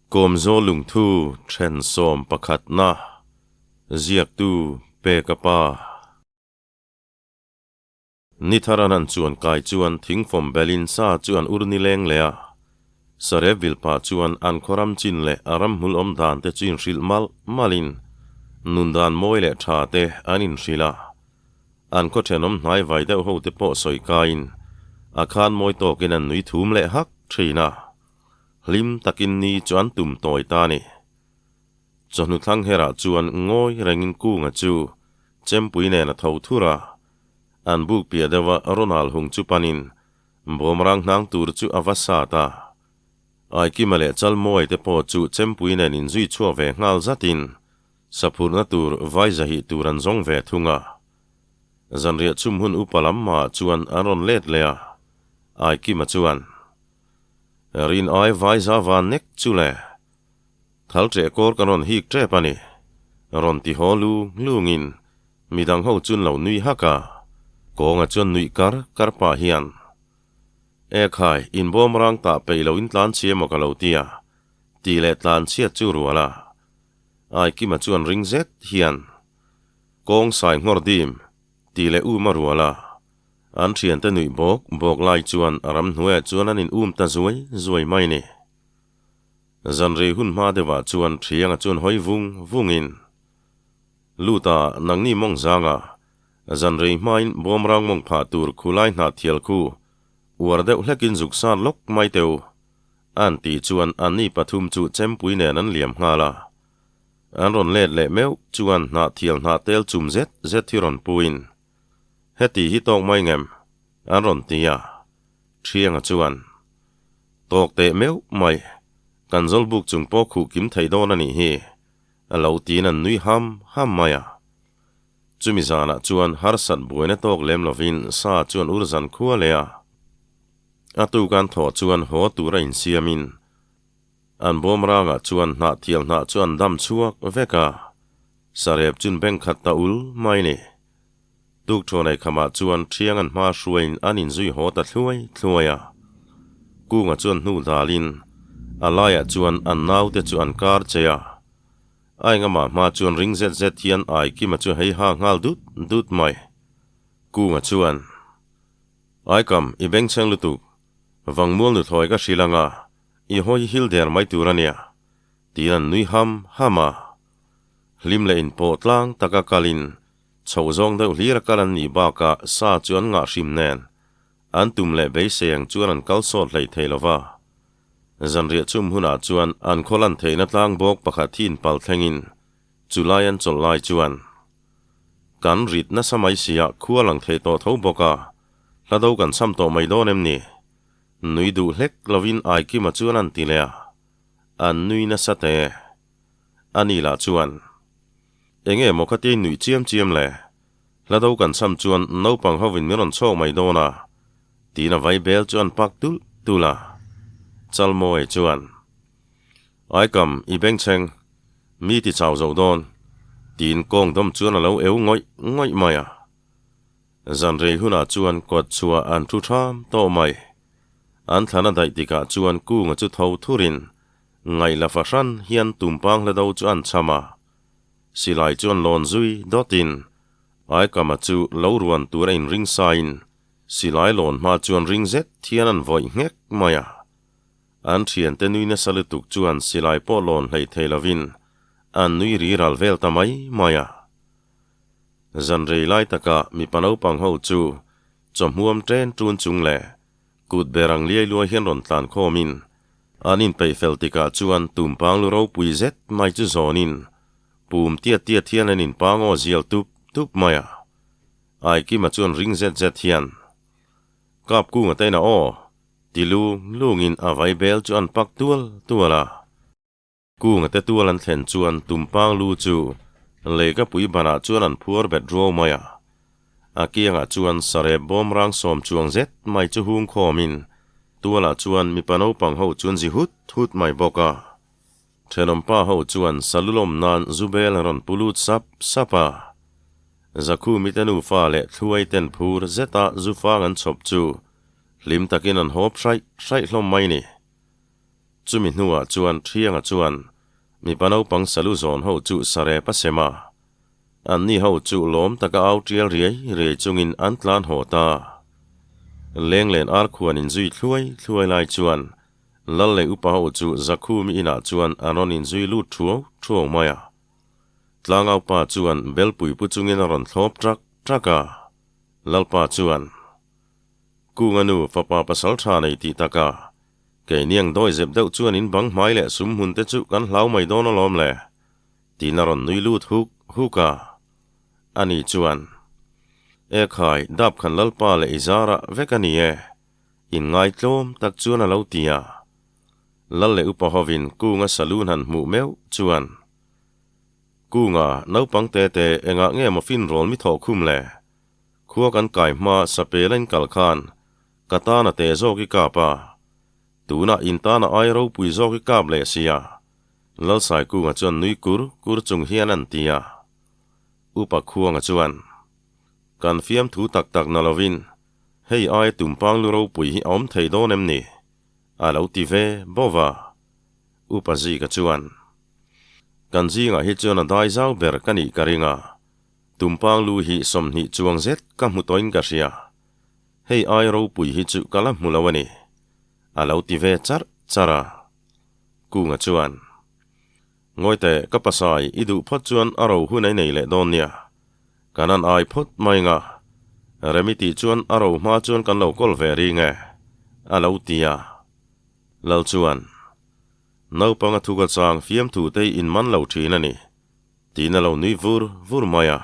Kawmzawl lungthu then 11na ziaktu Peka pa. Ni thar an han chuan kai chuan thingfawm belin sa chu an ur nileng leh a. Sarep vilpa chuan an khawram chin leh a ramhmul awm dan te chu inhrilh malh malhin nun dan mawi leh tha te an inhrilh a. An khaw thenawm hnai vai deuh ho te pawh sawi kaiin a khan mawi tawkin an nui thum leh hak thin a. Hlim takin ni chu an tum tawi ta a ni. Chawhnu thlang herah chuan ngawi rengin Kunga chu chempui nen a tho thur a, an buk piah deuha Ronald hung chu panin bawmrang hnang tur chu a va sat a. Aikima leh Chalmawi te pawh chu chempui nen inzui chhuak ve nghal zatin saphurhna tur vai zahih tur an zawng ve thung a. Zanriah chhum hun upa lam mahah chuan an rawn let leh a, Aikima chuan. Rin ai vai za van nek chu le. Thal ṭeh kawr kan rawn hik ṭep a ni. Rawn ti haw lu lungin midang ho chun lo nui hak a. Kawnga chuan nuih kar kar pah hian, E khai, inbawm rang tah peih lo in tlan chhia maw ka lo ti a, tih leh tlan chhiat chu rual a. Aikima chuan ring zet hian, Kawng sai nghawr dim, tih leh um a rual a. An thiante nuih bawk bawk lai chuan a ramhnuaiah chuan an in um ta zuai zuai mai ni. Zanrei hun hma deuhah chuan Thianga chuan hawi vung vungin, Luta, nangni mawng zanga zanrei hmain bawmrang mawng phah tur khulai hnah thial khu uar deuh hlekin zuk sat lawk mai teu, an tih chuan anni pathum chu chempui nen an liam nghal a. An rawn let leh meuh chuan hnah thial hnah tel chum zet zet hi rawn puin, Heti hi tawk mai ngem? an rawn ti a. Thianga chuan, Tawk teh meuh mai, kan zawlbuk chung pawh khuh kim thei dawn a nih hi, a lo tiin an nui ham ham mai a. Chumi zanah chuan harsat buaina tawk lem lovin sa chuan ur zan khua leh a. A tuk an thawh chuan haw tura insiamin an bawm rangah chuan hnah thial hnah chu an dam chhuak vek a. Sarep chun beng khat ta ul mai ni. Tuk Ṭhawnei khamah chuan ṭhiang an hma hruaiin an inzui haw ta thluai thluai a. Kunga chuan hnu dalin a laiah chuan an naute chu an kar che a. A engamah hma chuan ring zet zet hian Aikima chu hei ha nghal dut dut mai. Kunga chuan, Aikam, i bengchheng lutuk. Vangmual nuthlawi ka hrilh anga i hawi hil der mai tur a nia, tiin an nui ham ham a. Hlim leh inpawh tlang taka kalin Chho zawng deuh hlir a kal an nih bakah sa chu an ngah hrim nen an tum leh beisei ang chuan an kal sawt hlei thei lo va. Zanriah chum hunah chuan an khaw lan theihna tlang bawk pakhat hi inpal thlengin chu lai an chawlh lai chuan kan rit nasa mai sia khua lang thei tawh tho bawk a, hla do kan cham tawh mai dawn em ni? Nui duh hlek lovin Aikima chuan an ti leh a, an nui nasa teh. Ani lah chuan. Enge maw kha tia nuih chiam chiam le? Hla do kan cham chuan naupang hovin min rawn chhawk mai dawn a, tiin a vai bel chu an pak tulh tulh a. Chalmawi chuan, Aikam, i bengchheng, mi ti chau zo dawn, tiin kawng dawm chuan a lo eu ngawih ngawih mai a. Zanrei hunah chuan kawt chhuah an thu ṭham tawh mai. An thlan a daih tikah chuan Kunga chu tho thurin Ngaihla fahran hian tumpang hla do chu an cham a, silai chuan lawn zui dawtin Aikama chu lo ruan tur a inring sain silai lawn hma chuan ring zet hian an vawih nghek mai a. An thiante nui nasa lutuk chuan silai pawh lawn hlei thei lovin an nui ri ral vel ta mai mai a. Zanrei lai takah mipa naupang ho chu chawhmuam ṭen ṭun chung leh Kut ber ang liai luai hian rawn tlan khawmin an inpeih fel tikah chuan tumpang lu ropui zet mai chu zawnin pum tiat tiat hian an inpang aw zial tup tup mai a. Aikima chuan ring zet zet hian, Kap kunga te ina aw, ti lung lungin a vai bel chu an pak tual tual a. Kunga te tual an thlen chuan tumpang lu chu leikapui banah chuan an phuar bet ruau mai a. A kiangah chuan sarep bawm rang sawm chuang zet mai chu hung khawmin tualah chuan mipa naupang ho chuan zi hut hut mai bawk a. Thenawmpa ho chuan salulawm nan zu bel an rawn pu lut sap sap a. Zakhumi te nufa leh thluai ten phur zeta zu fang an chhawp chu hlim takin an hawp hraih hraih hlawm mai ni. Chumi hnuah chuan Thianga chuan mipa naupang salu zawn ho chu sarep a sem a. Anni ho chu lawm taka au tial riai riai chungin an tlan haw ta. Lenglen ar khuan inzui thluai thluai lai chuan Lal leh upa ho chu Zakhumi inah chuan an rawn inzui lut thuau thuau mai a. Tlangaupa chuan belpui pu chungin a rawn thlawp trak trak a. Lalpa chuan, Kunga nu fapa pasal tha nei tih taka, keiniang dawi zep deuh chuan in bang hmai leh sum hmun te chu kan hlau mai dawn alawm le, tiin a rawn nui lut huk huk a. Ani chuan, E khai, dap khan Lalpa leh i zarah vek a ni e, Inngaitlawm tak chuan a lo ti a. Lal leh upa hovin Kunga saloon han hmuh meuh chuan, Kunga, naupang te te engah nge maw fin rawl mi thawh khum le? Khua kan kai hma sapel a inkal khan ka tan a te zawk i kap a, tunah in tan a ai ropui zawk i kap leh sia, Lalsai Kunga chuan nui kur kur chung hian an ti a. Upa Khuanga chuan, Kan fiamthu tak tak na lovin Hei aia tumpang lu ropui hi a awm thei dawn em ni? A lo ti ve bawk a. Upa Zika chuan, Kan zingah hi chuan a dai zau ber ka nih ka ring a, tumpang lu hi 20 chuang zet ka hmu tawhin ka hria. Hei aia ropui hi chu ka la hmu lo a ni. A lo ti ve charh charh a. Kunga chuan, Ngawite, ka pasai, i duh phawt chuan a ro hun a i nei leh dawn nia. Kan an ai phawt mai nga. Remi tih chuan a ro hma chuan kan lo kawl ve ring e, a lo ti a. Lal chuan, Naupang a thuka chang fiamthu te hi in man lo thin a ni, tiin a lo nui vur vur mai a.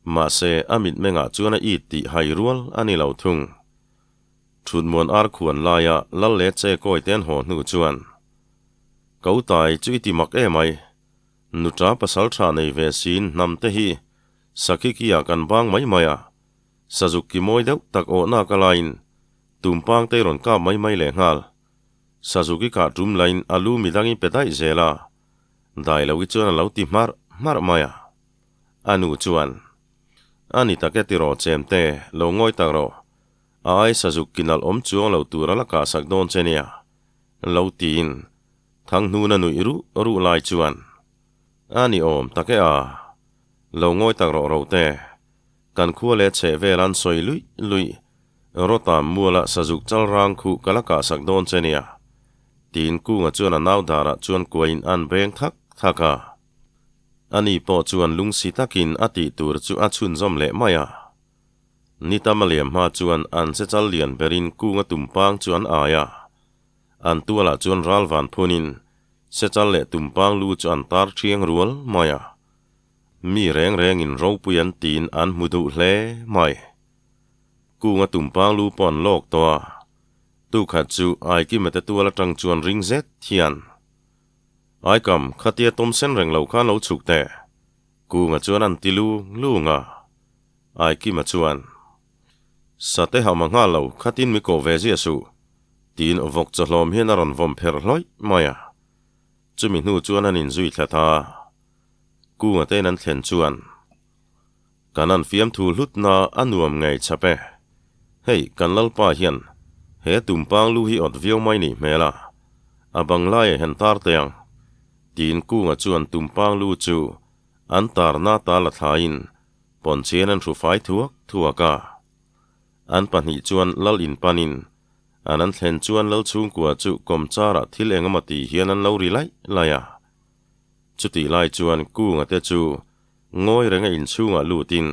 Mahse, a mitmengah chuan a it tih hai rual a ni lo thung. Thutmuan ar khuan laia Lal leh che kawi te an haw hnu chuan, Ko tai chu i ti mak em ai. Nuṭa pasal ṭha nei ve siin hnam te hi Sakhikia kan bang mai mai a, Sazuk ki mawi deuh tak awhnak a laiin Tumpang te i rawn kap mai mai leh nghal. Sazuk i kah ṭum lain a lu midang i pe daih zel a, dai lo i chuan a lo ti hmarh hmarh mai a. A nu chuan, A ni tak e tiraw chemte, lo ngawi tak rawh. A ai Sazuk ki nalh awm chuang lo tur a la kahsak dawn che nia. Lo tiin Thanghnuna nuih ruh ruh lai chuan, A ni awm tak e a, lo ngawi tak rawh ro te, kan khua leh chheh vel an sawi luih luih, Rawtam muala sazuk chal rang khuh ka la kahsak dawn che nia, tiin Kunga chuan a nau darah chuan kuain an beng thak thak a. Ani pawh chuan lungsi takin a tih tur chu a chhunzawm leh mai a. Ni tam a liam hma chuan an che chal lian berin Kunga tumpang chu an ai a. An tualah chuan ral van phunin Sechal leh Tumpang lu chu an tar thiang rual mai a. Mi reng rengin ropui an tiin an hmu duh hle mai. Kunga Tumpang lu pawh an lawk tawh a. Tukhat chu Aikima te tual atang chuan ring zet hian, Aikam, khatia tawm sen reng lo khan lo chhuk teh. Kunga chuan an ti lung lung a. Aikima chuan, Sate hama nghal lo, khatin mi kawh ve ziah suh. Tiin vawk chawhlawm hian a rawn vawm pherh hlawih mai a. Chumi hnu chuan an inzui thla ta. Kunga tein an thlen chuan, Kan an fiamthu hlutna a nuam ngei chap e. Hei, kan Lalpa hian he tumpang lu hi awt viau mai nih hmel a, a bang laiah hian tar teh ang. Tiin Kunga chuan tumpang lu chu an tarna ta la thlaiin pawnchhian an hru fai thuak thuak a. An 2 chuan lal in panin an an thlen chuan lal chhungkua chu kawmcharah thil eng emaw tih hian an lo ri laih laih a. Chutih lai chuan Kunga te chu ngawi renga inchhungah lutin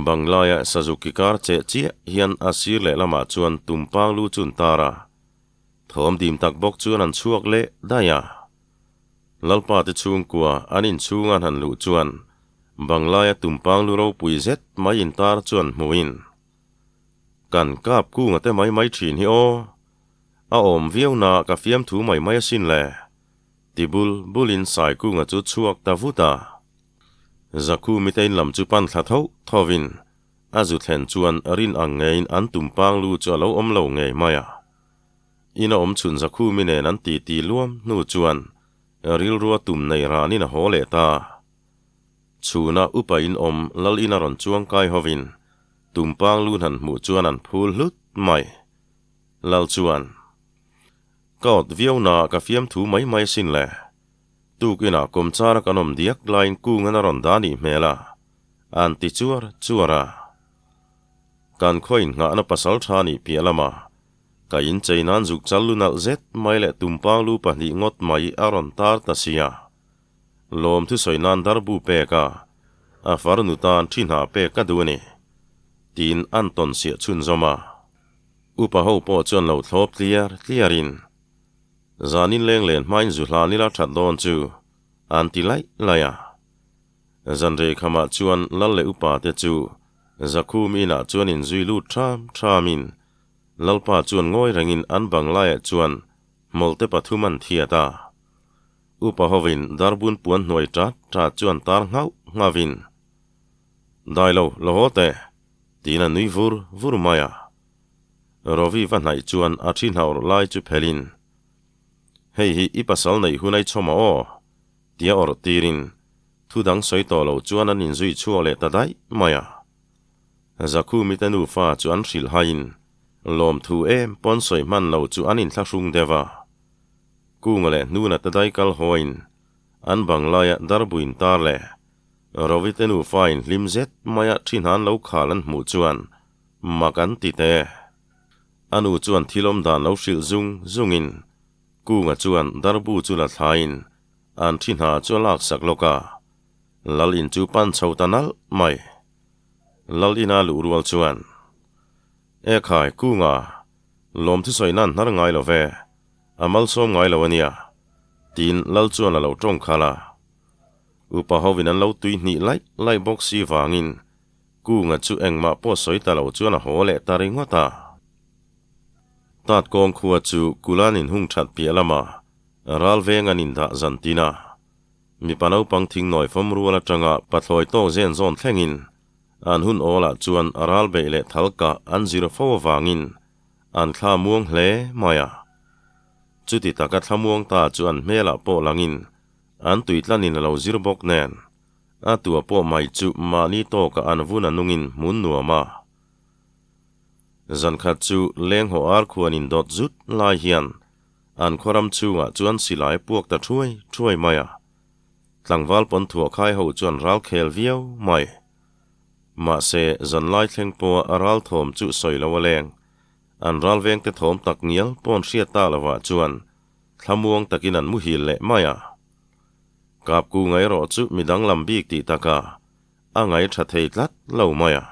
Banglaia Suzuki car cheh chiah hian a sir lehlamah chuan tumpang lu chu an tar a. Thawm dim tak bawk chuan an chhuak leh daih a. Lalpa te chhungkua an inchhunga an han luh chuan Banglaia tumpang lu ropui zet mai intar chuan hmuin, Kan kap kunga te mai mai thin hi aw, a awm viau na ka fiamthu mai mai asin le, ti bul bulin Saikunga chu chhuak ta vut a. Zakhumi te in lam chu pan thla tho thovin a zu thlen chuan rin ang ngeiin an tumpang lu chu a lo awm lo ngei mai a. Ina awm chhun Zakhumi nen an titi luam hnu chuan rilrua tum nei ranin a haw leh ta. Chhuna upa in awm lal ina rawn chuang kai hovin tumpang lu hnan hmuh chuan an phul hlut mai. Lal chuan, Ka awt viau na ka fiamthu mai mai sin le. Tukinah kawmchara kan awm diak laiin kungan a rawn dah nih hmel a, an ti chuar chuar a. Kan khaw innghahna pasal tha nih piah lama ka inchei nan zuk chal lu nalh zet mai leh tumpang lu pahnih ngawt mai a rawn tar ta sia. Lawm thusawi nan darbu pek a, a farnu tan thi hna pek ka duh a ni, tiin an tawn siah chhunzawm a. Upa ho pawh chuan lo thlawp tliar tliarin, Zanin leng len hmain zu hlan ila that dawn chu, an ti laih laih a. Zanrei khamah chuan lal leh upa te chu Zakhum inah chuan inzui lut ṭham ṭhamin Lalpa chuan ngawi rengin an bang laiah chuan hmawlhte pathum an thiat a. Upa hovin darbun puan hnuai ṭat ṭat chuan tar nghauh nghavin, Dai lo, lo haw teh, tiin a nui vur vur mai a. Rovi va hnaih chuan a thi hnawr lai chu phelin, Hei hi i pasal neih hun ai chhawm a aw, tia awrh tirin thu dang sawi tawh lo chuan an inzui chhuak leh ta daih mai a. Zakhumi te nufa chu an hrilh haiin lawmthu em pawn sawi hman lo chu an inthlahrung deuh a. Kunga leh hnuna te dai kal hawiin an bang laia darbuin tar leh Rovi te nufain hlim zet maia thi hnan lo khal an hmuh chuan mak an ti te. A nu chuan thil awm dan lo hrilh zung zungin Kunga chuan darbu chu la thlaiin an thi hna chu a laksak lawk a, Lal in chu pan chho ta nalh mai. Lal ina luh rual chuan, E khai, Kunga, lawm thusawi nan hnar ngai lo ve, a malsawm ngai lo a nia, tiin Lal chuan a lo tawng khalh a. Upa hovin an lo tui hnih laih laih bawk si vangin Kunga chu engmah pawh sawi ta lo chuan a haw leh ta ringawt a. Tat kawng khua chu Kulan inhung that piah lama ral veng an indah zan tin a. Mipa naupang thingnawi fawm rual atanga pathlawi tawk zen zawn thlengin an hun awlah chuan ral beih leh thal kah an zir fo avangin an thla muang hle mai a. Chuti taka thla muang ta chu an hmelah pawh langin an tuitlanin a lo zir bawk nen a tua pawh mai chu mahni tawkah an vun a nungin hmun nuam a. Zankhat chu lenghaw ar khuan indawt zut lai hian An khawram chhungah chuan silai puak ta thuai thuai mai a, tlangval pawn thuah khai ho chuan ral khel viau mai. Mahse, zanlai thleng pawha a ral thawm chu sawi lo a leng. An ral vengte thawm tak ngial pawn hriat ta lovah chuan thlamuang takin an muhil leh mai a. Kapku ngaih erawh chu midang lam bik tih takah a ngaih tha thei tlat lo mai a.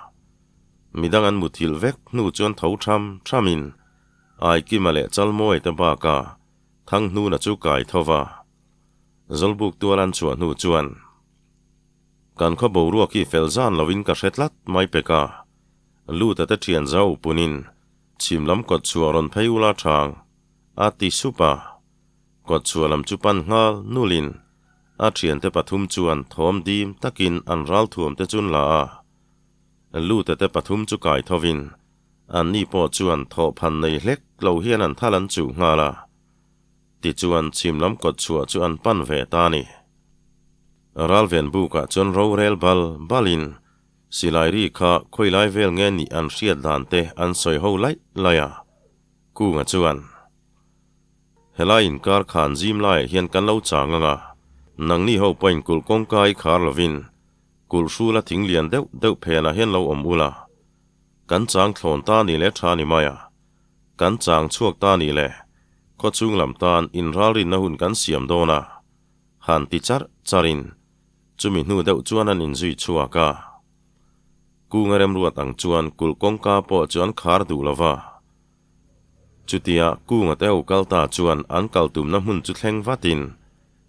Midang an muthilh vek hnu chuan tho tham thamin Aikima leh Chalmawi te baka Thanghnuna chu kai tho va. Zawlbuk tual an chhuah hnu chuan, Kan khaw boruak hi fel zan lovin ka hre tlat mai pek a, Luta te thian zau punin chhim lam kawt chhuah rawn phei ula thang, a ti sup a. Kawt chhuah lam chu pan nghal nulin a thiante pathum chuan thawm dim takin an ralthuam te chun la a. Luta te pathum chu kai thovin Anni pawh chuan thawhphan nei hlek lo hian an thal an chuh nghal a, tichuan chhim lam kawt chhuah chu an pan ve ta a ni. Ralven bukah chuan rorel bal balin silai ri kha khawilai vel nge nih an hriat dan te an sawi ho laih laih a, Kunga chuan, Helai inkar khan zim laiah hian kan lo chang ang a, nangni ho pawhin kulh kawngka i khar lovin kulh hrula thing lian deuh deuh phenah hian lo awm ula, Kan chang thlawn ta ni leh tha ni mai a, kan chang chhuak ta ni leh khawchhung lam tan inralrinna hun kan siam dawn a, han ti charh charhin chumi hnu deuh chuan an inzui chhuak a. Kunga remruat ang chuan kulh kawngka pawh chu an khar duh lo va. Chutia Kunga te ho kal ta chuan an kal tumna hmun chu thleng vatin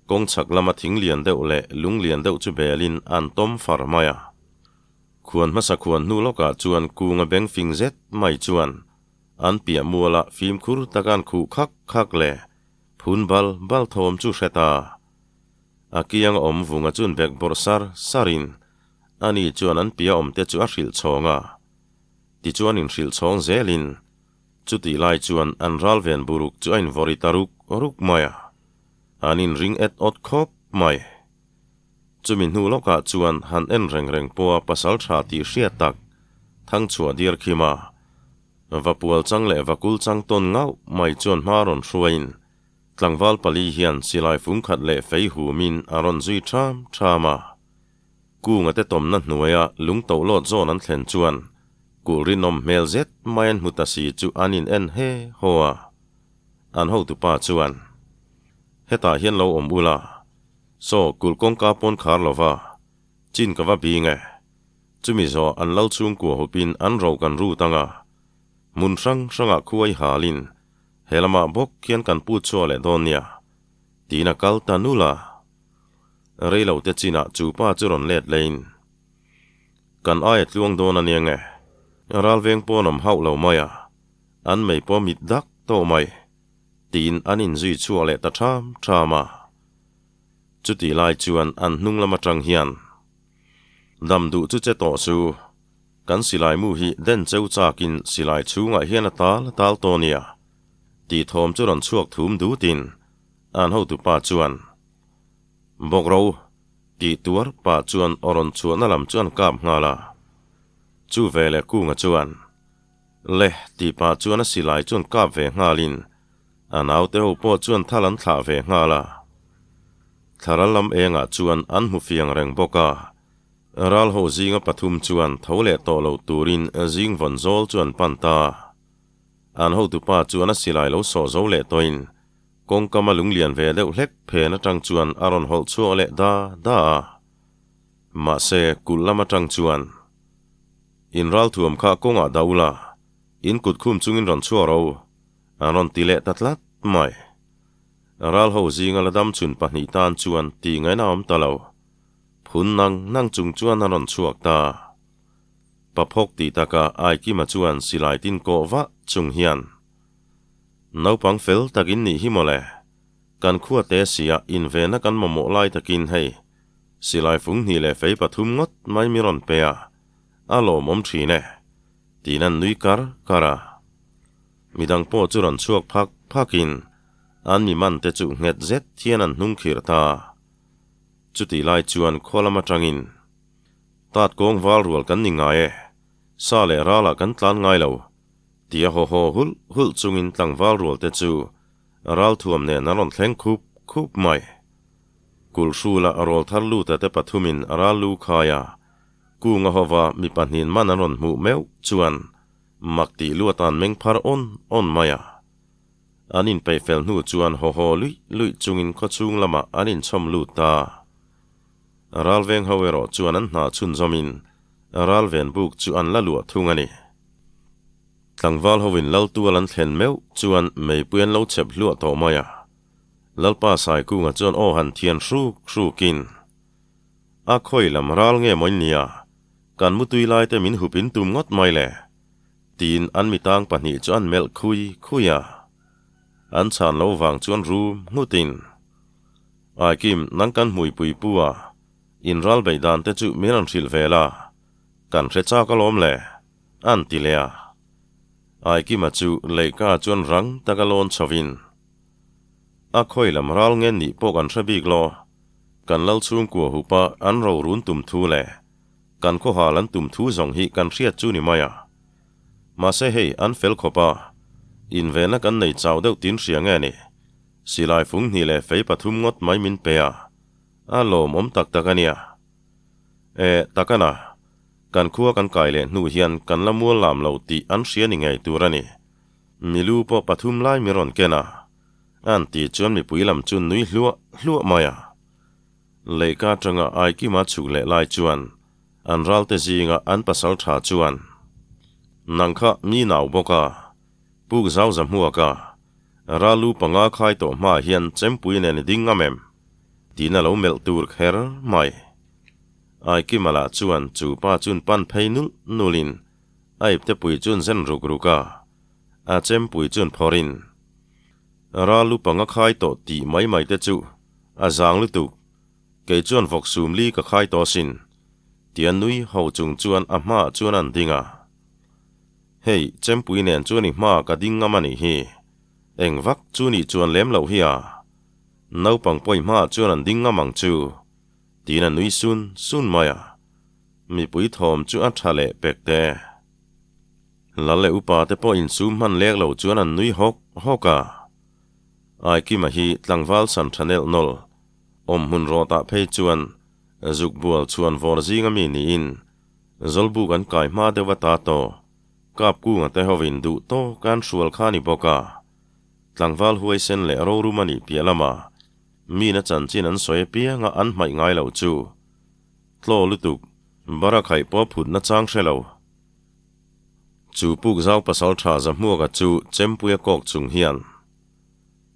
kawng chhak lama thing lian deuh leh lung lian deuh chu belin an tawm far mai a. Khuan hmasa khuan hnu lawkah chuan kunga beng fing zet mai chuan an piah mualah fimkhur taka an khuh khak khak leh phun bal bal thawm chu hre ta. A kiang a awm vunga chun bek bawrh sar sarin ani chuan an piah awmte chu a hrilh chhawng a. Tichuan inhrilh chhawng zelin chutih lai chuan an ral ven buruk chu a invawrh i ta ruk ruk mai a. An inring et awt khawp mai. Chumi hnu lawkah chuan han en reng reng pawha pasal tha tih hriat tak Thangchhuah diar khim a, Vapual chang leh Vakul chang tawn ngauh mai chuan hma rawn hruaiin. Tlangval pali hian silai fung khat leh fei humin a rawn zui ṭham ṭham a. Kunga te tawmna hnuaia lung tohlawt zawn an thlen chuan kulh rinawm hmel zet mai an hmu ta si chu an in en he haw a. An hotupa chuan, Hetah hian lo awm ula, saw kulh kawngka pawn khar lova, chin ka va bing e. Chumi zawh an lal chhungkua hupin an ro kan rut ang a, hmun hrang hrangah khuai halin he lamah bawk hian kan put chhuah leh dawn nia, tiin a kal ta nul a. Reilo te chinah chu pa chu rawn let lein, Kan aia tluang dawn a nia nge? Ral veng pawn awm hauh lo mai a, an mei pawh mit dak tawh mai, tiin an inzui chhuak leh ta ṭham ṭham a. Chutih lai chuan an hnung lam aṭang hian, Dam duh chu che tawh su, kan silai mu hi den cheu chakin silai chhungah hian a tal a tal tawh nia, tih thawm chu rawn chhuak thum dutin an hotupa chuan, Bawk ro, tih tuar pah chuan aw rawn chhuahna lam chu an kap nghal a. Chu veleh Kunga chuan, Le, tih pah chuan a silai chuan kap ve nghalin A naute ho pawh chuan thal an thlah ve nghal a. Thlaral lam engah chuan an hmu fiang reng bawk a. Ral ho zinga pathum chuan tho leh tawh lo turin zing vawn zawl chu an pan ta. An hotupa chuan a silai lo sawh zo leh tawhin kawngkama lunglian ve deuh hlek phen atang chuan a rawn hawlh chhuak leh da da a. Mahse, kulh lam atang chuan inralthuam kha kawngah dah ula, in kut khum chungin rawn chhuak ro. A rawn ti leh ta tlat mai. Ral ho zinga la dam chhun pahnih tan chuan tih ngaihna a awm ta lo. Phun nang nang chung chuan a rawn chhuak ta. Paphawk tih taka Aikima chuan silai tin kawh vah chung hian, Naupang fel tak in nih hi mawle. Kan khua te sia invenna kan mamawh lai takin hei, silai fung hnih leh fei pathum ngawt mai mi rawn pe a, a lawmawm thin e. Tiin an nui kar kar a. Midang pawh chu rawn chhuak phak phakin an mi man te chu nghet zet hian an hnung khirh ta. Chutih lai chuan khaw lam atangin, Tat kawng val rual kan ni ngai e, sa leh ralah kan tlan ngai lo, tia haw haw hulh hulh chungin tlangval rual te chu ral thuam nen an rawn thleng khup khup mai. Kulh hrula rawl thar luta te pathumin ral lu khai a, kunga hova mi pahnihin man an rawn hmuh meuh chuan Mak tih luat an meng phar awn awn mai a. An inpeih fel hnu chuan haw haw luih luih chungin khawchhung lamah an inchhawm lut ta. Ralveng ho erawh chuan an hna chhunzawmin ralven buk chu an la luah thung a ni. Tlangval hoin Laltual an thlen meuh chuan meipui an lo chep hluah tawh mai a. Lalpa Saikunga chuan aw han thian hruk hrukin, A khawi lam ral nge maw in nia? Kan mutui lai te min hup in tum ngawt mai le, tiin an mitang pahnih chu an melh khui khui a. An chhan lo vang chuan rum nghut in, Aikim, nang kan hmuipui pu a, in ral beih dan te chu min rawn hrilh ve la, kan hre chak alawm le, an ti leh a. Aikima chu leihka chuan rang taka lawn chho in, A khawi lam ral nge nih pawh kan hre bik lo, kan lal chhungkua hupa an ro run tum thu leh kan khawhal an tum thu zawng hi kan hriat chu ni mai a. Mahse hei an fel khawp a, invenna kan nei chau deuh tin hria nge ni? Silai fung hnih leh fei pathum ngawt mai min pe a, a lawmawm tak tak a nia. E, takana, kan khua kan kai leh hnu hian kan la mual lam lo tih an hria ni ngei tur a ni. Milu pawh pathum lai min rawn ken a, an tih chuan mipui lam chu nui hluah hluah mai a. Leihka atanga Aikima chhuk leh lai chuan an ralte zinga an pasal tha chuan, Nang kha mi nau bawk a, puk zau za hmuak a, ralu panga khai tawh hmaah hian chempui nen i ding ngam em? tiin a lo melh tur kher mai. Aikima lah chuan chu pa chun pan phei nulh nulhin a ipte pui chun zen ruk ruk a, a chempui chun phawrhin, Ralu panga khai tawh tih mai mai te chu A zang lutuk, kei chuan vawk sum li ka khai tawh asin, tia nui ho chung chuan a hmaah chuan an ding a. Hei, Chempui nen chuan i hmaah ka ding ngam a nih hi, eng vak chu nih chuan lem loh hi a. Naupang pawh i hmaah chuan an ding ngam ang chu, tiin a nui sun sun mai a. Mipui thawm chu a tha leh pek te. Lal leh upa te pawh insum hman lek lo chuan an nui hawk hawk a. Aikima hi tlangval san tha nelh nawlh, awm hmun rawtah phei chuan zuk bual chhuan vawr zinga mi niin Zawlbuk an kai hma deuh a ta tawh. Kapkunga te hovin duh tawk an hrual kha ni bawk a. Tlangval huaisen leh rorum a nih piah lama mina chanchin an sawi apianga an hmaih ngai loh chu tlaw lutuk barakhaih pawh phut nachang hre lo. Chu puk zau pasal tha Zahmuaka chu chempuia kawk chung hian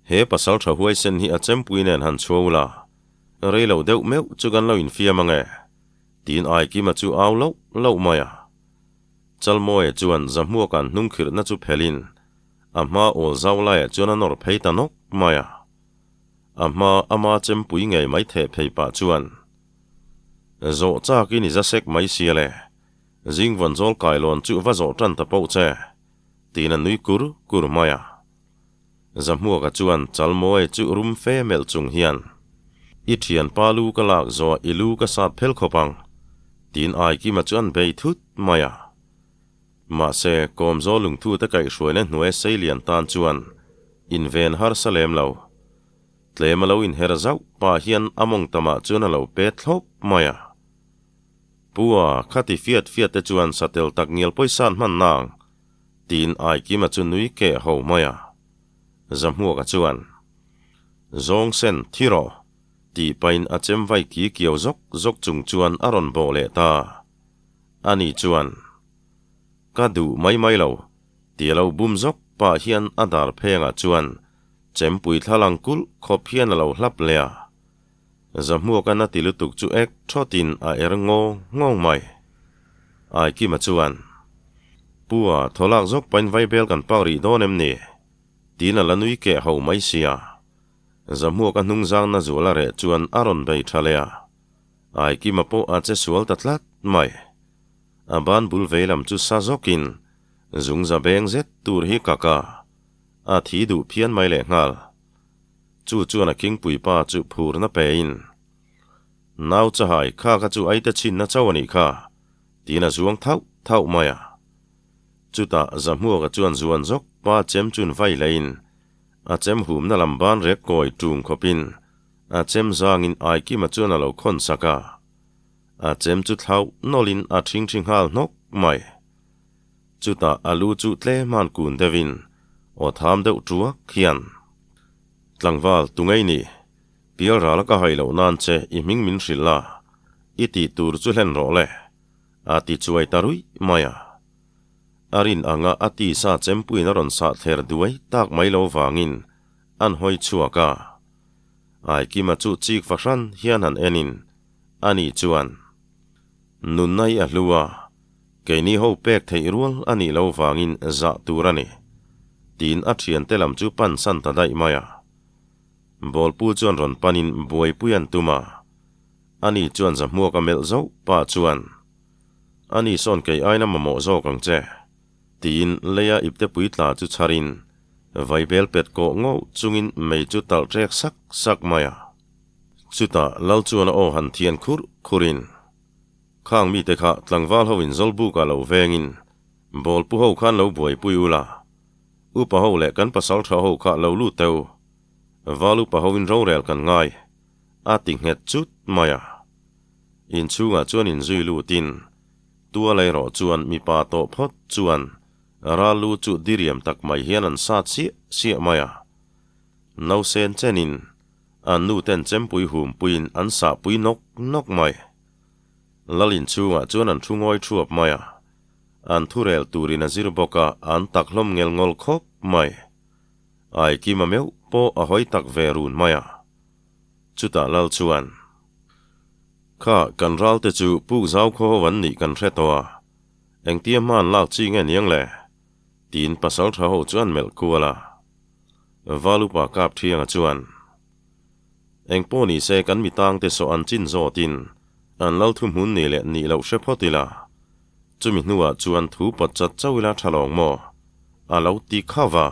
he pasal tha huaisen hi a chempui nen han chhuau la, rei lo deuh meuh chu kan lo infiam ange tiin Aikima chu au loh loh mai a. Chalmawia chuan Zahmuaka'n hnungkhirhna chu phelhin a hma awl zau laiah chuan a nawr phei ta nawk mai a. A hma ama chempui ngei mai theh phei pah chuan, Zawh chakin i za sek mai sia le, zing vawn zawl kailawn chu va zawh tan ta poh che, tiin a nui kur kur mai a. Zahmuaka chuan Chalmawia chu rum fe melh chung hian, I thianpa lu ka lak zawh i lu ka sat phel khawp ang, tiin Aikima chu an bei thut mai a. Mahse, Kawmzaw lungthute kaihhruaina hnuai seilian tan chuan inven harsa lem lo. Tlem a lo inher zauh pah hian a mawng tamah chuan a lo pet thlawp mai a. Pua, khati fiat fiat te chuan satel tak ngial pawisa an hman nang, tiin Aikima chu nui keh ho mai a. Zahmuaka chuan, Zawng sen, thi rawh, tih pahin a chem vai ki kiau zawk zawk chung chuan a rawn bawh leh ta. Ani chuan, Ka duh mai mai lo, ti a lo bum zawk pah hian a dar phengah chuan chempui thlalang kulh khawp hian a lo hlap leh a. Zahmuaka na ti lutuk chu ek thawtin a er ngaw ngawng mai. Aikima chuan, Pua, thawlak zawk pain vaibel kan pak rih dawn em ni? Tiin a la nui keh ho mai sia. Zahmuaka hnungzangna zual a reh chuan a rawn bei tha leh a. Aikima pawh a che sual ta tlat mai. A ban bul vei lam chu sa zawkin zungza beng zet tur hi kak a, a thi duh phian mai leh nghal. Chu chuan a khingpui pa chu phurna pein, Nau chahai kha kha chu aite chhinna chauh a nih kha, tiin a zuang thauh thauh mai a. Chutah Zahmuaka chuan zuan zawk pa chem chun vai leiin a chem humna lam ban rek kawi ṭung khawpin A chem zangin Aikima chuan a lo khawn sak a, a chem chu thlauh nawlhin a ṭhingṭhi nghal hnawk mai. Chutah a lu chu tlem-han kun deuhin aw tham deuh ṭuak hian, Tlangval, tu ngei ni? Pial ral ka hai loh nan che i hming min hrilh la, i tih tur chu hlen rawh le, a ti chuai ta ruih mai a. A rin anga a tisa chempuiin a rawn sah thler duai tak mai lo vangin an hawi chhuak a. Aikima chu chik fahran hian han enin, ani chuan, Nunna hi a hlu a, keini ho pek theih rual a nih lo vangin zah tur a ni, tiin a thiante lam chu pan san ta daih mai a. Bawlpu chuan rawn panin buaipui an tum a, ani chuan zahmuak a melh zauh pah chuan, Ani sawn kei aina mamawh zawk ang che, tiin leia iptepui tla chu chharin Vaibel pet kawh ngauh chungin mei chu talh ṭek sak sak mai a. Chutah Lal chuan a aw han thian khurh khurhin, Khang mite kha tlangval ho in Zawlbukah lo vengin Bawlpu ho khan lo buaipui ula, upa ho leh kan pasal ṭha ho kha lo lut teh u, val upa ho in rorel kan ngai, a ti nghet chut mai a. Inchhungah chuan inzui lutin tual erawh chuan mipa tawh phawt chuan Ral lu chu diriam tak mai hian an sat siah siah mai a. Nausen chenin an nu ten chempui humpuiin an sahpui nawk nawk mai. Lal inchhungah chuan an thu ngawi thuap mai a. An thurel turin a zir bawk a, an tak hlawm ngel ngawl khawp mai. Aikima meuh pawh a hawi tak ve run mai a. Chutah Lal chuan, Kha, kan ralte chu puk zau khaw ho an nih kan hre tawh a. Engtia hman lak chi nge niang le? Tiin pasal tha ho chuan melh kual a. Valupa kap thianga chuan, Eng pawh ni se kan mi tangte saw an chin zawtin an lal thu hmun ni leh nih loh hre phawt ila. Chumi hnuah chuan thu pawt chat chauh ila tha lawng maw? A lo ti khauh a.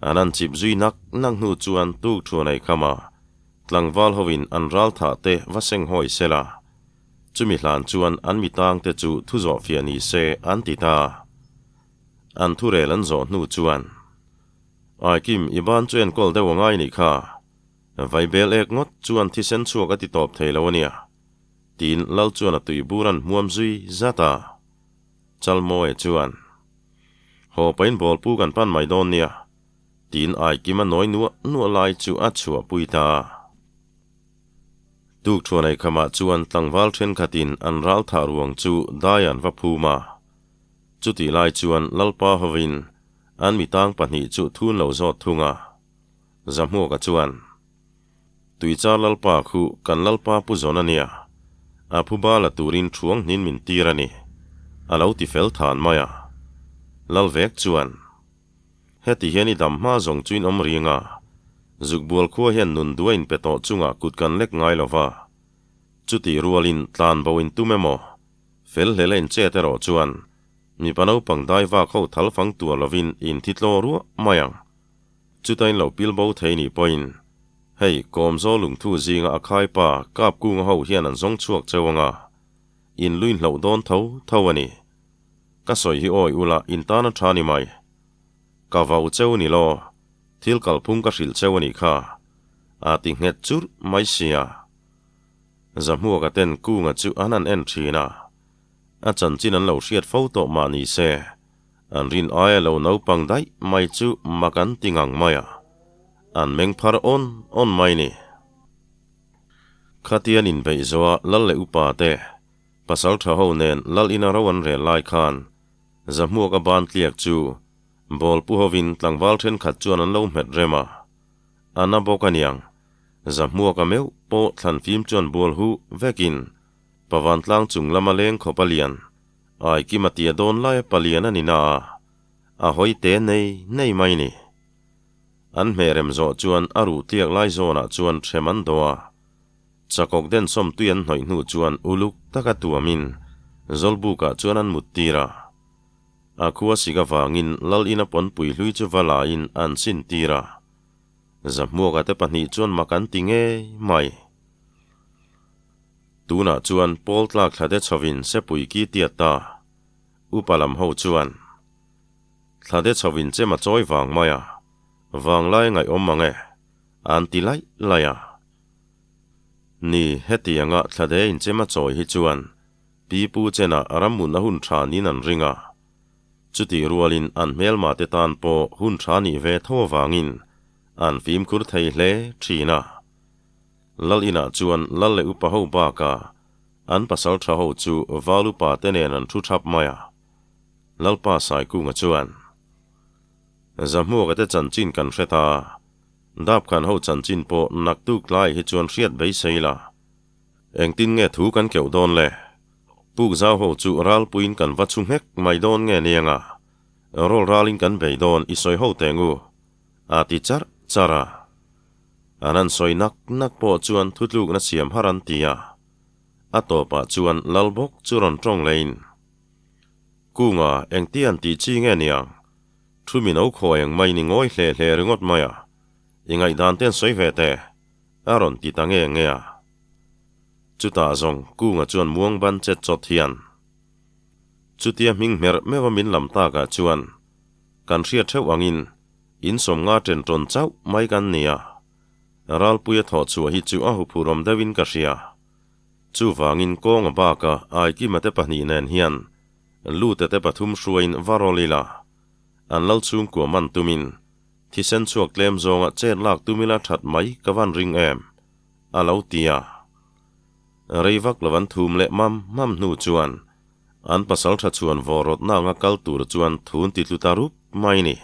An an chip zui nak nak hnu chuan tuk thuan ei kham a, tlangval hoin an ral thah te va seng hawi sela. Chumi hlan chuan an mi tangte chu thu zawh fiah ni se an ti ta. An thurel an zawh hnu chuan. Aikim, i ban chu enkawl deuh a ngai nih kha. Vaibel ek ngawt chuan thisen chhuak a ti tawp thei lo a nia, tiin Lal chuan a tui bur an hmuam zui zat a. Chalmawia chuan, Haw pain bawl pu kan pan mai dawn nia, tiin Aikima nawi nuah nuah lai chu a chhuahpui ta a. Tuk thuan eikhamah chuan tlangval thenkhatin an ral thah ruang chu dai an va phum a. Chutih lai chuan Lalpa hovin an mitang pahnih chu thun lo zawt thung a. Zahmuaka chuan, Tuichar Lalpa khu kan Lalpa pu zawn a nia, a phuba la turin thuang hnin min tir a ni, a lo ti fel than mai a. Lalvek chuan, Heti hian i dam hma zawng chu in awm ring a, Zukbual khua hian nun duai in pe tawh chungah kut kan lek ngai lo va, chutih rualin tlan bo in tum emaw, fel hlel a in chet erawh chuan mipa naupang dai vak ho thal fang tuar lovin in thi tlaw ruah mai ang. Chuta in lo pil bo thei nih pawhin hei Kawmzaw lungthu zinga a khaipa Kapkunga ho hian an zawng chhuak cheu anga in luin hloh dawn tho tho a ni. Ka sawi hi awi ula in tan a tha ni mai. Ka vau cheu ni law, thil kalphung ka hrilh cheu a nih kha, a ti nghet churh mai sia. Zahmuaka ten Kunga chu an han en thin a, a chanchin an lo hriat fo tawh mah ni se, an rin aia lo naupang daih mai chu mak an ti ngang mai a, an meng phar awn awn mai ni. Khatian inbeih zawha lal leh upa te, pasal tha ho nen lal ina ro an rel lai khan Zahmuak a ban tliak chu ball pu hovin tlangval thenkhat chuan an lo hmet rem a, a na bawk aniang. Zahmuak a meuh pawh thlan fim chuan bual huh vekin Pavantlang chung lama leng khawp a lian, Aikima tia dawn laia palian a ni na a, a hawi te nei nei mai ni. An hmeh rem zawh chuan a ruh tliak lai zawnah chuan hrem an dawh a, Chakawk den sawmtui an hnawih hnu chuan uluk taka tuamin Zawlbukah chuan an mut tir a. A khua sik avangin Lal ina pawnpui hlui chu va lain an sin tir a. Zahmuaka te pahnih chuan mak an ti ngei mai. Tunah chuan pawl tlak thla te chhovin sepui ki tiat ta. Upa lam ho chuan thla te chhovin chem a chawi vang mai a, vanglai ngaihawm mang e, an ti laih laih a. Ni, hetianga thlade inchem a chawi hi chuan Pi Pu Chena rammut na hun tha niin an ring a. Chutih rualin an hmelma te tan pawh hun tha nih ve tho avangin an fimkhur thei hle thin a. Lal inah chuan Lal leh upa ho bakah an pasal tha ho chu Val upa te nen an thu thap mai a. Lalpa Saikunga chuan, Zahmuaka te chanchin kan hre ta. Dapkhan ho chanchin pawh naktuk tlai hi chuan hriat beisei la. Engtin nge thu kan keuh dawn le? Puk zau ho chu ralpuiin kan va chhu nghek mai dawn nge nianga? Rawl ralin kan bei dawn i sawi ho teng u, a ti charh charh a. An han sawi nak nak pawh chuan thutlukna siam har an ti a. A tawpah chuan lal bawk chu rawn tawng lehin, Kunga, engti an tih chi nge niang? Thu min o khaw eng mai ni ngawi hle hle ringawt mai a, i ngaihdan te an sawi ve teh, a rawn ti ta nge nge a. Chutah zawng Kunga chuan muang ban chet chawt hian, Chutia hming hmerh meuh a min lam takah chuan kan hriat theuh angin in sawmnga chen tawn chauh mai kan ni a, Ralpuia thawh chhuah hi chu a huphurhawm deuhin ka hria. Chuvangin kawnga baka Aikima te pahnih nen hian Lute te pathum hruaiin va rawl ila, an lal chhungkua man tumin, thisen chhuak tlem zawnga chet lak tum ila that mai ka van ring em? a lo ti a. Rei vak lo an thum leh mam mam hnu chuan an pasal tha chhuan vawh rawtna anga kal tur chuan thun ti tlu ta rup mai ni.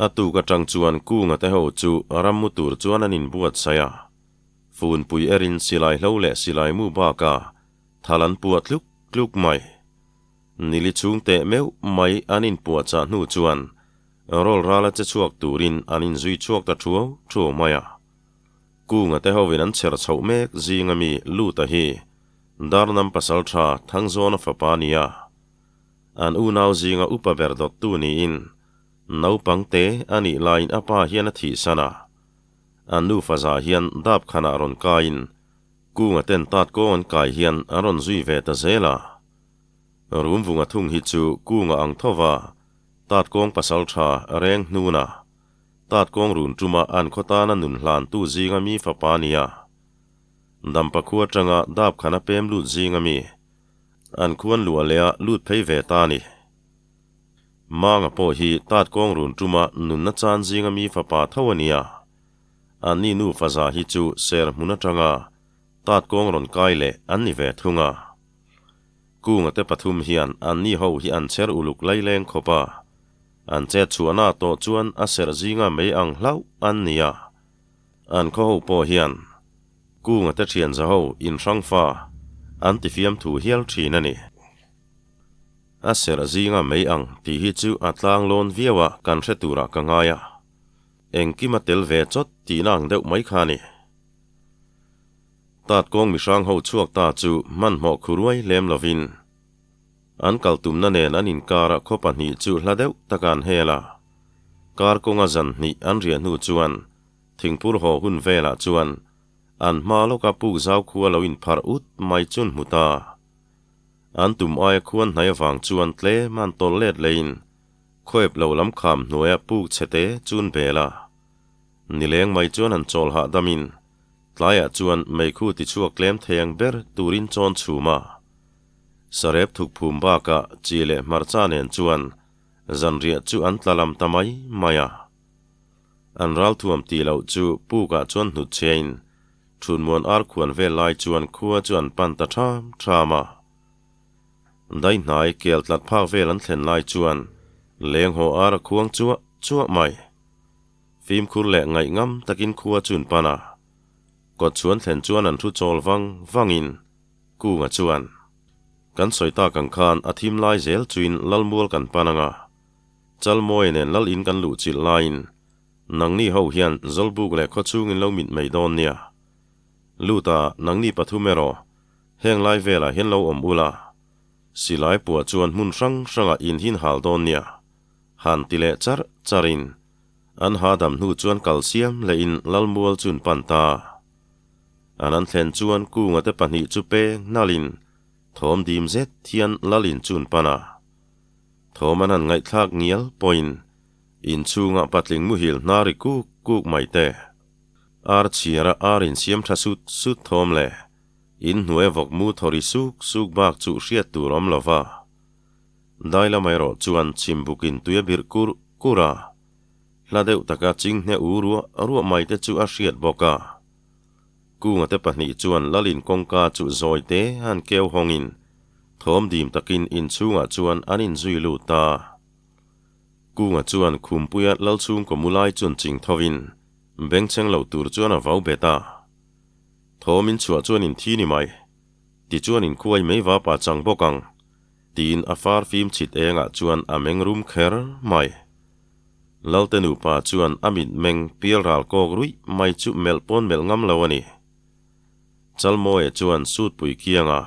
A tuk atang chuan Kunga te ho chu rammu tur chuan an inbuatsaih a, Funpui erin silai hlo leh silai mu baka Thal an puah tluk tluk mai. Nili chhung teh meuh mai an inpuahchah hnu chuan rawl rala che chhuak turin an inzui chhuak ta thuau thuau mai a. Kunga te hovin an chher chhoh mek zinga mi Luta hi Darnam pasaltha Thangzawna fapa a ni a. An unau zinga upa ber dawttu niin naupang te a nih laiin a pa hian a thihsan a. An nufa zah hian dap khanah rawn kaiin Kunga ten tat kawng an kai hian an rawn zui ve ta zel a. Rumvunga thung hi chu Kunga ang tho va. Tatkawng pasaltha reng hnuna Tatkawng run tuma an khaw tana nun hlantu zinga mi fapa nia. Dampa khua atanga dap khana pem lut zinga mi an khuan luah leh a lut phei ve ta a ni. Manga pawh hi Tatkawng run tuma nunna chan zinga mi fapa tho a nia. Anni nufa za hi chu ser hmun atanga Tatkawng rawn kai leh an ni ve thung a. Kunga te pathum hian anni ho hi an cher uluk laileng khawp a. An chet chhuahna tawh chuan a serh zinga mei ang hlauh an ni a. An khaw ho pawh hian Kunga te thian za ho inhrang fa an ti fiamthu hial thin a ni. A serh zinga mei ang tih hi chu a tlang lawn viau a kan hre turah ka ngai a. Engkim a tel ve chawt tihna ang deuh mai kha a ni. Tatkawng mihrang ho chhuak ta chu hmanhmawh khuruai lem lovin an kal tumna nen an inkara khaw pahnih chu hla deuh taka an hel a. Kar kawnga zan hnih an riah hnu chuan thingpur haw hun velah chuan an hma lawka puk zau khua lo inpharh ut mai chun hmu ta. An tum aia khuan hnai avang chuan tlem an tawlh let leiin khaw lo lam kham hnuaia puk chhe te chun bel a. Nileng mai chuan an chawl hahdamin Tlaiah chuan meikhu tichhuak tlem thei ang ber turin chawn chhum a. Sarep thuk phum bakah chi leh hmarcha nen chuan zanriah chu an tla lam ta mai mai a. An ralthuam tih loh chu pukah chuan hnut chhiain thunmuan ar khuan vel lai chuan khua chu an pan ta ṭham ṭham a. Daihnai kel tlat phak vel an thlen lai chuan leng haw ar a khuang chuah chuah mai. Fimkhur leh ngaihngam takin khua chun pan a, kawt chhuan thlen chuan an thu chawl vang vangin Kunga chuan, Kan sawi tak ang khan a thim lai zel chuin Lalmual kan pan ang a, Chalmawi nen Lal in kan luh chilh laiin nangni ho hian Zawlbuk leh khawchhungin lo mit mai dawn nia. Luta nangni pathum erawh heng lai velah hian lo awm ula, silai puah chuan hmun hrang hrangah in hin hal dawn nia. Han ti leh char charin an hahdam hnu chuan kal siam lehin Lalmual chun pan ta. An an thlen chuan Kunga te pahnih chu peng nalhin thawm dim zet hian Lalin chun pan a. Thawm an han ngaihthlak ngial pawhin inchhungah patling muhil hnar ri kuk kuk mai te. Ar chhiara ar insiam tha sut sut thawm leh inhnuai vawk mu thaw ri suk suk bak chu hriat tur awm lova. Dai lam erawh chuan chhimbukin tui a birh kur kur a, hla deuh taka chinghne u ruah ruah mai te chu a hriat bawk a. Kunga te pahnih chuan Lalin kawngka chu zawi te han keu hawngin thawm dim takin inchhungah chuan an inzui lut ta. Kunga chuan Khumpuia Lalchhungkaw mu lai chun ching thovin bengchheng lo tur chuan a vau bet a. Thawm inchhuah chuan inthi ni mai. Tichuan inkhuai mai va pa chang bawk ang. Tiin a far fim chhit engah chuan a meng rum kher mai. Lalte nupa chuan a mit meng pial ral kawk ruih mai chu melh pawn melh ngam lo a ni. Chalmawia chuan sutpui kianga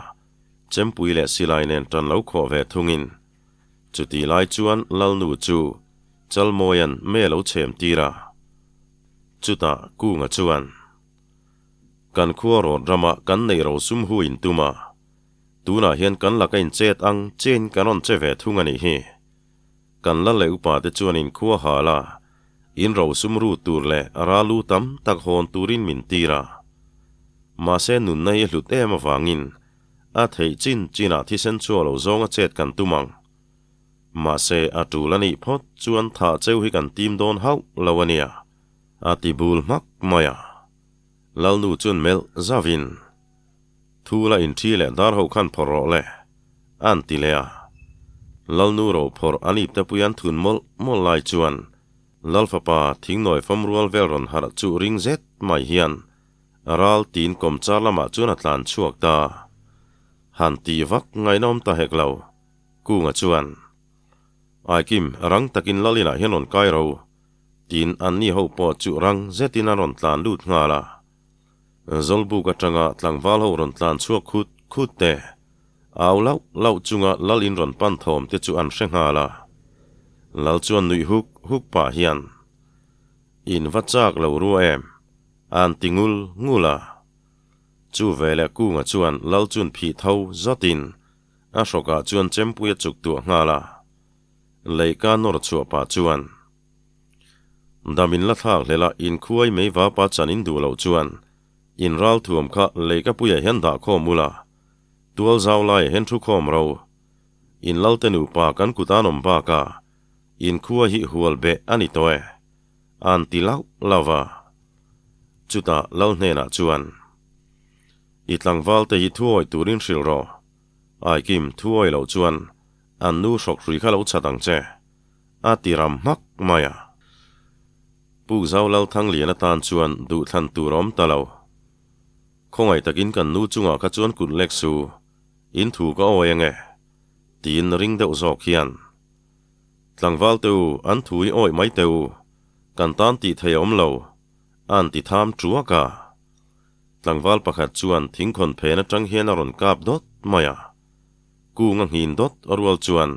chempui leh silai nen tan lo khawh ve thungin chutih lai chuan Lalnu chu Chalmawia'n me lo chhem tir a. Chutah Kunga chuan, Kan khua rawt ramah kan neih ro sum hu in tum a. Tunah hian kan laka inchet ang chein kan rawn che ve thung a nih hi. Kan la leh upa te chuan inkhua hal a, in rosum ru tur leh ralu tam tak hawn turin min tir a. Mahse nunna hi a hlut em avangin a theih chin chinah thisen chhuak lo zawnga chet kan tum ang. Mahse a tul a nih phawt chuan thah cheu hi kan tim dawn hauh lo a nia, a ti bul hmak mai a. Lalnu chuan melh zavin. Thu la inṭhi leh dar ho khan phawrh rawh le, an ti leh a. Lalnu ro phawrh an ipte pui an thun mawlh mawlh lai chuan Lal fapa thingnawi fam rual vel rawn harh chu ring zet mai hian ral tin kawmchar lamah chuan a tlan chhuak ta. Han ti vak ngainawm ta hek lo, Kunga chuan, Aikim, rang takin Lal inah hian rawn kai ro, tiin anni ho pawh chu rang zetin an rawn tlan lut nghal a. Zawlbuk atanga tlangval ho rawn tlan chhuak khut khut te, au lauh lauh chunga Lal in rawn pan thawm te chu an hre nghal a. Lal chuan nuih huk huk pah hian, In va chak lo rua em? An ti ngul ngul a. Chu veleh Kunga chuan Lal chun phih tho zawtin a hrawkah chuan chempui a chuk tuah nghal a. Leika nawr chhuah pah chuan dam in la thlak hlel a, in khuai mei vapa chan in duh loh chuan in ral thuam kha leikapuiah hian dah khawm ula, tual zau laiah hian thu khawm ro. In lalte nupa kan kut an awm bakah in khua hi hual beh a ni tawh e, an ti lauh lauh va. Chutah lal hnenah chuan, I tlangval te hi thuawi turin hrilh rawh, Aikim thuawi loh chuan An nu hrawk hrui kha lo chhat ang che, a ti ram hmak mai a. Puk Zau Lal Thanglian atan chuan duhthlan tur a awm ta lo. Khawngaih takin kan nu chungah kha chuan kut lek su, in thu ka awi ange, tiin ring deuh zawk hian. Tlangval te u, an thu hi awi mai teh u, kan tan tih thei a awm lo, an ti tham tuak a. Tlangval pakhat chuan thingkhawn phen atang hian a rawn kap dawt mai a. Kung a nghin dawt rual chuan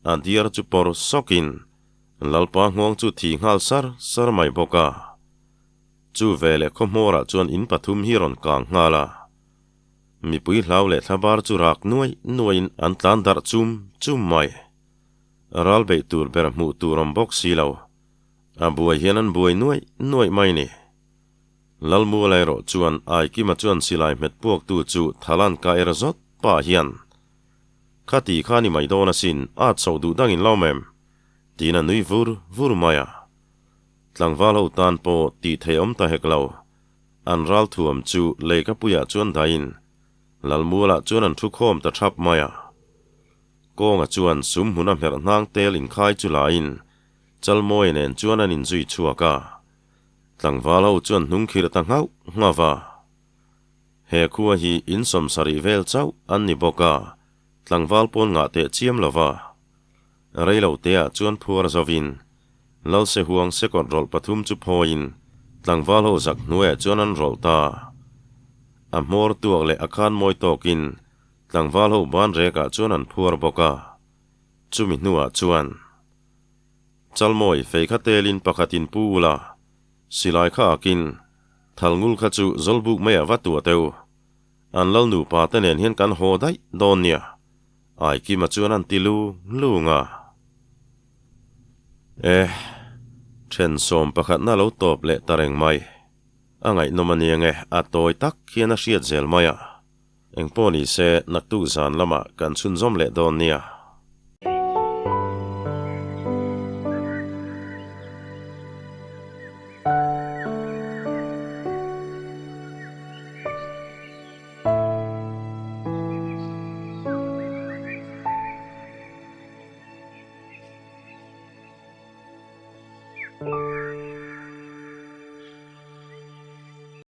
a diar chu pawr sawkin Lalpa nghawng chu thi nghal sar sar mai bawk a. Chu veleh khawhmawrah chuan in pathum hi rawn kang nghal a. Mipui hlau leh thlabar chu rak nuai nuaiin an tlan darh chum chum mai. Ral beih tur ber hmuh tur awm bawk si lo. A buai hian an buai nuaih nuaih mai ni. Lalmuala erawh chuan Aikima chuan silai hmet puaktu chu Thalan ka er zawt pah hian, Kha ti kha ni mai dawn asin, a chhoh duh dangin lo mem? tiin a nui vur vur mai a. Tlangval ho tan pawh tih theih awm ta hek lo. An ral thuam chu leikapuiah chuan dahin Lalmuala chuan an thu khawm ta thap mai a. Kawnga chuan sum hmuna hmerh hnang tel inkhai chu lain Chalmawia nen chuan an inzui chhuak a. Tlangval ho chuan hnung khirh ta nghauh nghauh va. He khua hi in sawmsarih vel chauh an ni bawk a, tlangval pawn ngah teh chiam lo va. Rei lo teah chuan phuar zovin, Lalse huang sekawt rawlh pathum chu phawiin tlangval ho zak hnuaiah chuan an rawlh ta. A hmawr tuak leh a khan mawi tawkin tlangval ho ban rekah chuan an phuar bawk a. Chumi hnuah chuan. Chalmawi fei kha telin pakhatin pu ula, silai kha akin, Thalngul kha chu Zawlbuk maiah va tuah teu. An lal nupa te nen hian kan haw daih dawn nia. Aikima chuan an ti lu lung a. Eh, then sawm pakhatna lo tawp leh ta reng mai. A ngaihnawm a nia nge, a tawi tak hian a hriat zel mai a. Engpawh ni se, naktuk zan lamah kan chhunzawm leh dawn nia.